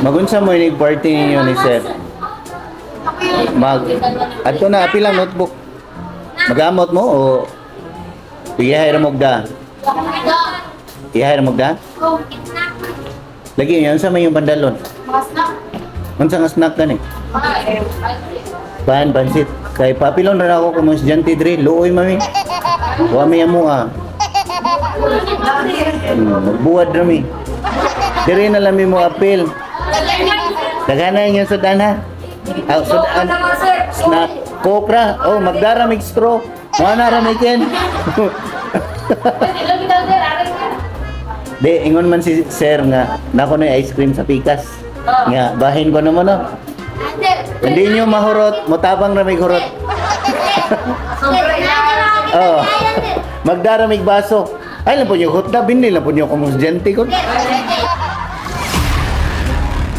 Magunsa mo inig party ninyo ni sir? Mag adto na apil ang notebook. Magamot mo o iyahay ra mo da? Iyahay ra mo da? Lagi yan sa may yung bandalon. Unsa nga snack gani? Pan pansit. Kay papilon ra ako kung estudyante diri, luoy mami. Wa mi amo ah. Magbuwad ra mi. Diri na lang mi mo apil. Daghanan yung sudan ha. Ah, sudan. Snack. Coke ra. Oh, magdara mig straw. Mo na ra may ken. Di, ingon man si sir nga, nako na ice cream sa pikas. Nga, bahin ko naman no. Hindi nyo mahurot, mutabang ra mig hurot. Oh. Magdara mig baso. Ay, lang po nyo, hotda, binili lang po nyo kung estudyante ko.